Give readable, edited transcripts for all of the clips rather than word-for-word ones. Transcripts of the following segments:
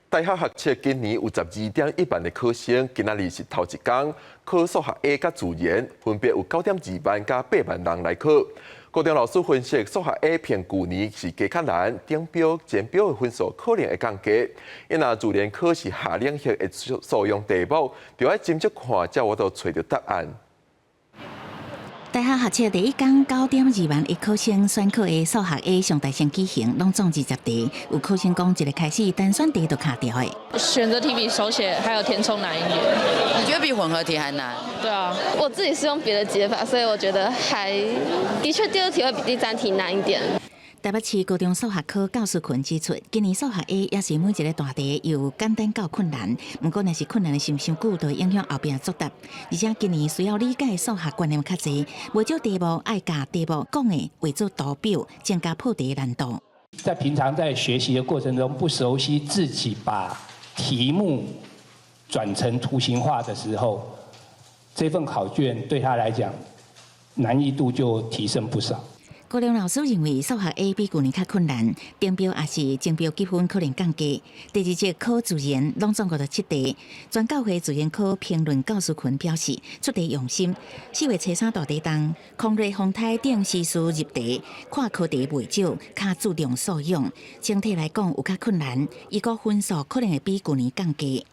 大學學測今年有12.1萬的考生，今仔日是頭一工考數學 A 佮自然，分別有9.2萬佮8萬人來考。高中老師分析，數學 A 比舊年是加較難，頂標、前標的分數可能會降低。因為自然科是下領域的素養題目，著愛斟酌看，才有法度揣著答案。大學學測第一工9.2萬的考生選考的數學 A 上大聲舉行，攏總20題。有考生講，一个開始單選題就卡著的。選擇題比手寫還有填充難一點。你覺得比混合題還難？對啊，我自己是用別的解法，所以我覺得還的確第二題會比第三題難一點。台北市高中數學科教師群指出，今年數學 A 也是每一个大題由簡單到困難，毋過若是困難的時間傷久，就會影響後壁作答。而且今年需要理解數學觀念較濟，無少題目愛共題目講的畫做圖表，增加破題難度。在平常在學習的過程中，不熟悉自己把題目轉成圖形化的時候，這份考卷對他來講難易度就提升不少。高中老師認為數學 A 比舊年較困難，頂標抑是前標得分可能降低。第二節考自然，攏總57題。全教會自然科評論教師群表示，出題用心。4月初三大題當，空熱風颱等時事入題，看課題袂少，較注重素養。整體來講有較困難，伊個分數可能會比舊年降低。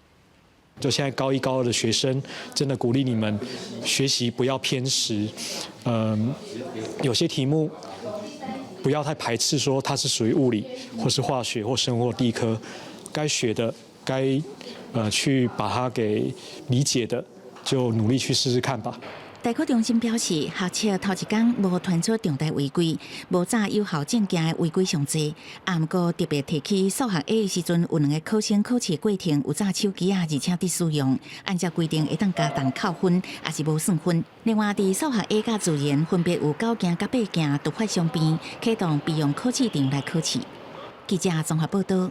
就現在高一高二的學生，真的鼓勵你們學習不要偏食。嗯，有些題目不要太排斥，說它是屬於物理或是化學或生物或地科，該學的、該去把它給理解的，就努力去試試看吧。大考中心表示，學測頭一工無傳出重大違規，無詐有效證件的違規上濟。啊，毋過特別提起數學 A 的時陣，有兩个考生考試過程有詐手機仔，而且佇使用，按照規定會當加重扣分，抑是無算分。另外，佇數學 A 佮自然分別有九件佮八件突發傷病，啟動備用考試場來考試。記者綜合報道。